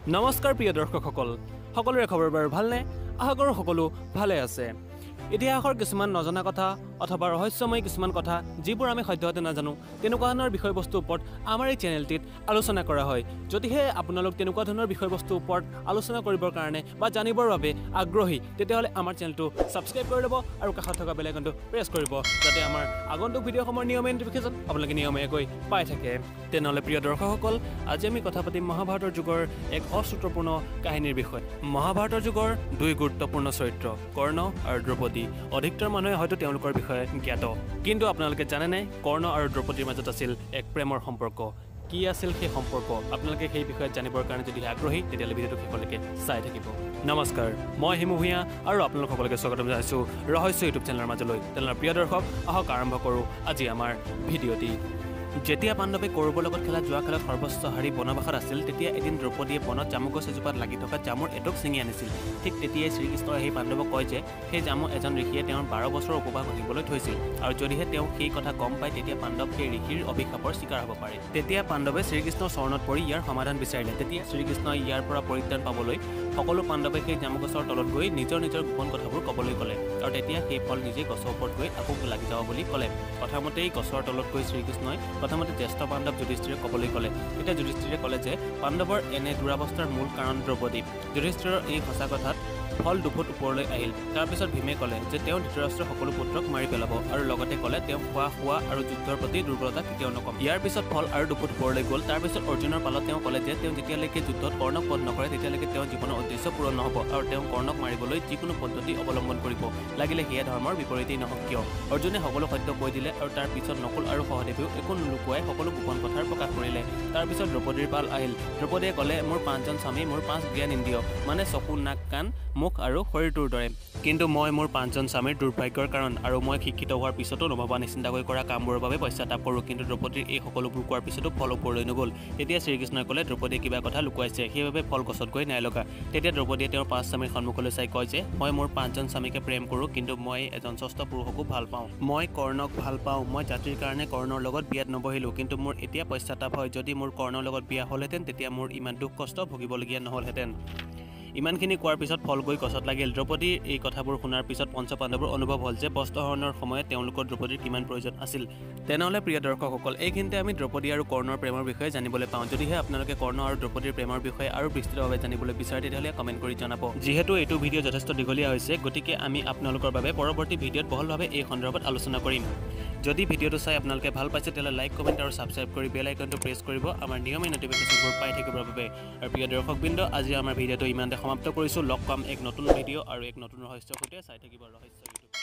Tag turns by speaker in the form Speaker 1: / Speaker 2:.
Speaker 1: নমস্কাৰ প্ৰিয় দৰ্শকসকল, সকলোৰে খবৰ বাৰু ভালনে? আশা কৰোঁ সকলো ভালে আছে। ইতিহাসৰ কিছুমান নজনা কথা অথবা ৰহস্যময় কিছুমান কথা যিবোৰ আমি সদ্যহতে নাজানো, তেনেকুৱা ধৰণৰ বিষয়বস্তুৰ ওপৰত আমাৰ এই চেনেলটিত আলোচনা কৰা হয়। যদিহে আপোনালোক তেনেকুৱা ধৰণৰ বিষয়বস্তুৰ ওপৰত আলোচনা কৰিবৰ কাৰণে বা জানিবৰ বাবে আগ্ৰহী, তেতিয়াহ'লে আমাৰ চেনেলটো ছাবস্ক্ৰাইব কৰি ল'ব আৰু কাষত থকা বেল আইকনটো প্ৰেছ কৰিব, যাতে আমাৰ আগন্তুক ভিডিঅ'সমূহৰ নিয়মীয়া নটিফিকেশ্যন আপোনালোকে নিয়মীয়াকৈ পাই থাকে। তেনেহ'লে প্ৰিয় দৰ্শকসকল, আজি আমি কথা পাতিম মহাভাৰতৰ যুগৰ এক অশ্ৰুতপূৰ্ণ কাহিনীৰ বিষয়ে। মহাভাৰতৰ যুগৰ দুই গুৰুত্বপূৰ্ণ চৰিত্ৰ কৰ্ণ আৰু দ্ৰৌপদী। অধিকতৰ মানুহে হয়তো তেওঁলোকৰ বিষয়ে জ্ঞাত, কিন্তু আপোনালোকে জানেনে কৰ্ণ আৰু দ্ৰৌপদীৰ মাজত আছিল এক প্ৰেমৰ সম্পৰ্ক? কি আছিল সেই সম্পৰ্ক? আপোনালোকে সেই বিষয়ে জানিবৰ কাৰণে যদি আগ্ৰহী, তেতিয়াহ'লে ভিডিঅ'টো শেষলৈকে চাই থাকিব। নমস্কাৰ, মই হিমু ভূঞা আৰু আপোনালোক সকলোকে স্বাগতম জনাইছোঁ ৰহস্য ইউটিউব চেনেলৰ মাজলৈ। তেনেহ'লে প্ৰিয় দৰ্শক, আহক আৰম্ভ কৰোঁ আজি আমাৰ ভিডিঅ'টি। যেতিয়া পাণ্ডৱে কৌৰৱৰ লগত খেলা যোৱা খেলত সৰ্বস্ব হাৰি বনবাসত আছিল, তেতিয়া এদিন দ্ৰৌপদীয়ে বনত জামু গছ এজোপাত লাগি থকা জামুৰ এটোক ছিঙি আনিছিল। ঠিক তেতিয়াই শ্ৰীকৃষ্ণই আহি পাণ্ডৱক কয় যে সেই জামু এজন ঋষিয়ে তেওঁৰ 12 বছৰৰ উপবাস ভাঙিবলৈ থৈছিল, আৰু যদিহে তেওঁ সেই কথা গম পায় তেতিয়া পাণ্ডৱ সেই ঋষিৰ অভিশাপৰ চিকাৰ হ'ব পাৰে। তেতিয়া পাণ্ডৱে শ্ৰীকৃষ্ণৰ চৰণত পৰি ইয়াৰ সমাধান বিচাৰিলে। তেতিয়া শ্ৰীকৃষ্ণই ইয়াৰ পৰা পৰিত্ৰাণ পাবলৈ সকলো পাণ্ডৱে সেই জামু গছৰ তলত গৈ নিজৰ নিজৰ গোপন কথাবোৰ ক'বলৈ ক'লে, আৰু তেতিয়া সেই ফল নিজে গছৰ ওপৰত গৈ আকৌ লাগি যাব বুলি ক'লে। কথামতেই গছৰ তলত গৈ শ্ৰীকৃষ্ণই প্ৰথমতে জ্যেষ্ঠ পাণ্ডৱ যুধিষ্ঠিৰক ক'বলৈ ক'লে। তেতিয়া যুধিষ্ঠিৰে ক'লে যে পাণ্ডৱৰ এনে দুৰাৱস্থাৰ মূল কাৰণ দ্ৰৌপদী। যুধিষ্ঠিৰৰ এই সঁচা কথাত ফল দুফুট ওপৰলৈ আহিল। তাৰপিছত ভীমে ক'লে যে তেওঁ ধৃতৰাষ্ট্ৰৰ সকলো পুত্ৰক মাৰি পেলাব, আৰু লগতে ক'লে তেওঁ খোৱা শোৱা আৰু যুদ্ধৰ প্ৰতি দুৰ্বলতা কেতিয়াও নকম। ইয়াৰ পিছত ফল আৰু দুফুট ওপৰলৈ গ'ল। তাৰপিছত অৰ্জুনৰ পালত তেওঁ ক'লে যে তেওঁ যেতিয়ালৈকে যুদ্ধত কৰ্ণক বধ নকৰে তেতিয়ালৈকে তেওঁৰ জীৱনৰ উদ্দেশ্য পূৰণ নহ'ব, আৰু তেওঁ কৰ্ণক মাৰিবলৈ যিকোনো পদ্ধতি অৱলম্বন কৰিব, লাগিলে সেয়া ধৰ্মৰ বিপৰীতেই নহওক কিয়। অৰ্জুনে সকলো সত্য কৈ দিলে, আৰু তাৰ পিছত নকুল আৰু সহদেৱেও একো নুলুকুৱাই সকলো গোপন কথাৰ প্ৰকাশ কৰিলে। তাৰপিছত দ্ৰৌপদীৰ পাল আহিল। দ্ৰৌপদীয়ে ক'লে, মোৰ 5জন স্বামী মোৰ 5 জ্ঞান ইন্দ্ৰিয়, মানে চকু, নাক, কাণ, মুখ আৰু শৰীৰটোৰ দৰে। কিন্তু মই মোৰ 5জন স্বামীৰ দুৰ্ভাগ্যৰ কাৰণ, আৰু মই শিক্ষিত হোৱাৰ পিছতো নভবা নিচিন্তাকৈ কৰা কামবোৰৰ বাবে পশ্চাতাপ কৰোঁ। কিন্তু দ্ৰৌপদীৰ এই সকলোবোৰ কোৱাৰ পিছতো ফল ওপৰলৈ নগ'ল। তেতিয়া শ্ৰীকৃষ্ণই ক'লে, দ্ৰৌপদীয়ে কিবা কথা লুকুৱাইছে, সেইবাবে ফল গছত গৈ নাই লগা। তেতিয়া দ্ৰৌপদীয়ে তেওঁৰ 5 স্বামীৰ সন্মুখলৈ চাই কয় যে মই মোৰ 5জন স্বামীকে প্ৰেম কৰোঁ, কিন্তু মই এজন ষষ্ঠ পুৰুষকো ভাল পাওঁ। মই কৰ্ণক ভাল পাওঁ। মই জাতিৰ কাৰণে কৰ্ণৰ লগত বিয়াত নবহিলোঁ, কিন্তু মোৰ এতিয়া পশ্চাতাপ হয়। যদি মোৰ কৰ্ণৰ লগত বিয়া হ'লহেঁতেন তেতিয়া মোৰ ইমান দুখ কষ্ট ভুগিবলগীয়া নহ'লহেঁতেন। ইমানখিনি কোৱাৰ পিছত ফল গৈ গছত লাগিল। দ্ৰৌপদীৰ এই কথাবোৰ শুনাৰ পিছত পঞ্চপাণ্ডৱৰ অনুভৱ হ'ল যে বস্ত্ৰহৰণৰ সময়ত তেওঁলোকৰ দ্ৰৌপদীৰ কিমান প্ৰয়োজন আছিল। তেনেহ'লে প্ৰিয় দৰ্শকসকল, এইখিনিতে আমি দ্ৰৌপদী আৰু কৰ্ণৰ প্ৰেমৰ বিষয়ে জানিবলৈ পাওঁ। যদিহে আপোনালোকে কৰ্ণ আৰু দ্ৰৌপদীৰ প্ৰেমৰ বিষয়ে আৰু বিস্তৃতভাৱে জানিবলৈ বিচাৰে, তেতিয়াহ'লে কমেণ্ট কৰি জনাব। যিহেতু এইটো ভিডিঅ' যথেষ্ট দীঘলীয়া হৈছে, গতিকে আমি আপোনালোকৰ বাবে পৰৱৰ্তী ভিডিঅ'ত বহলভাৱে এই সন্দৰ্ভত আলোচনা কৰিম। যদি ভিডিঅ'টো চাই আপোনালোকে ভাল পাইছে, তেতিয়াহ'লে লাইক, কমেণ্ট আৰু ছাবস্ক্ৰাইব কৰি বেল আইকনটো প্ৰেছ কৰিব আমাৰ নিয়মীয়া নটিফিকেশ্যনবোৰ পাই থাকিবৰ বাবে। আৰু প্ৰিয় দৰ্শকবৃন্দ, আজি আমাৰ ভিডিঅ'টো ইমানতে সমাপ্ত কৰিছোঁ। লগ পাম এক নতুন ভিডিঅ' আৰু এক নতুন ৰহস্যৰ সৈতে। চাই থাকিব ৰহস্য ইউটিউব।